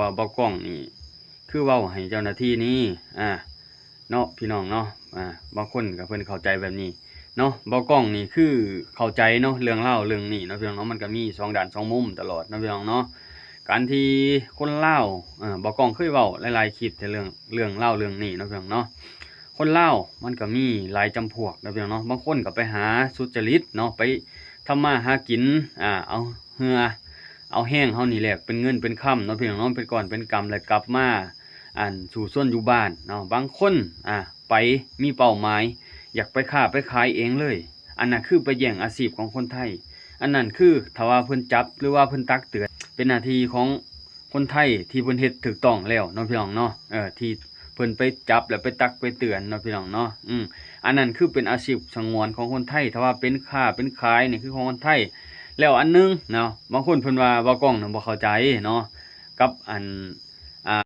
ວ່າບໍ່ກ້ອງນີ້ຄືເວົ້າໃຫ້ເຈົ້າໜ້າທີ່ນີ້ ອາ ເນາະ ພີ່ນ້ອງເນາະ ອາ ບາງຄົນກໍເພິ່ນເຂົ້າໃຈແບບນີ້ເນາະ. ບໍ່ກ້ອງນີ້ຄືເຂົ້າໃຈເນາະ ເລື່ອງລາວເລື່ອງນີ້ເນາະ ພີ່ນ້ອງເນາະ ມັນກໍມີສອງດ້ານສອງມຸມຕະຫຼອດເນາະ ພີ່ນ້ອງເນາະ. ການທີ່ຄົນລາວ ເອີ ບໍ່ກ້ອງເຄີຍເວົ້າຫຼາຍໆຄລິບແຕ່ເລື່ອງ ເລື່ອງລາວເລື່ອງນີ້ເນາະ ພີ່ນ້ອງເນາະ. ຄົນລາວມັນກໍມີຫຼາຍຈຳພວກເນາະ ພີ່ນ້ອງເນາະ. ບາງຄົນກໍໄປຫາສຸດຈະລິດເນາະ ໄປທຳມາຫາກິນ ອາ ເອົາເຫື່ອເອົາແຮງເຮົານີ້ແຫຼະ ເປັນເງິນເປັນຄຳເນາະ ພີ່ນ້ອງເນາະ ເປັນກອບເປັນກຳ ແລ້ວກັບມາ ອັນ ສູ້ຊົນຢູ່ບ້ານເນາະ. ບາງຄົນ ອາ ໄປມີເປົ້າໝາຍ ຢາກໄປຄ້າໄປຂາຍເອງເລີຍ ອັນນັ້ນຄືໄປແຍ່ງອາຊີບຂອງຄົນໄທ. ອັນນັ້ນຄືຖ້າວ່າເພິ່ນຈັບ ຫຼືວ່າເພິ່ນຕັກເຕືອນ ເປັນໜ້າທີ່ຂອງຄົນໄທທີ່ເພິ່ນເຮັດຖືກຕ້ອງແລ້ວເນາະ ພີ່ນ້ອງເນາະ ເອີ ທີ່ເພິ່ນໄປຈັບ ແລ້ວໄປຕັກໄປເຕືອນເນາະ ພີ່ນ້ອງເນາະ. ອືມ ອັນນັ້ນຄືເປັນອາຊີບສະຫງວນຂອງຄົນໄທ ຖ້າວ່າເປັນຄ້າເປັນຂາຍນີ້ຄືຂອງຄົນໄທ. ແລ້ວອັນໜຶ່ງເນາະ ບາງຄົນເພິ່ນວ່າ ບໍ່ກ້ອງນະ ບໍ່ເຂົ້າໃຈເນາະ ກັບອັນ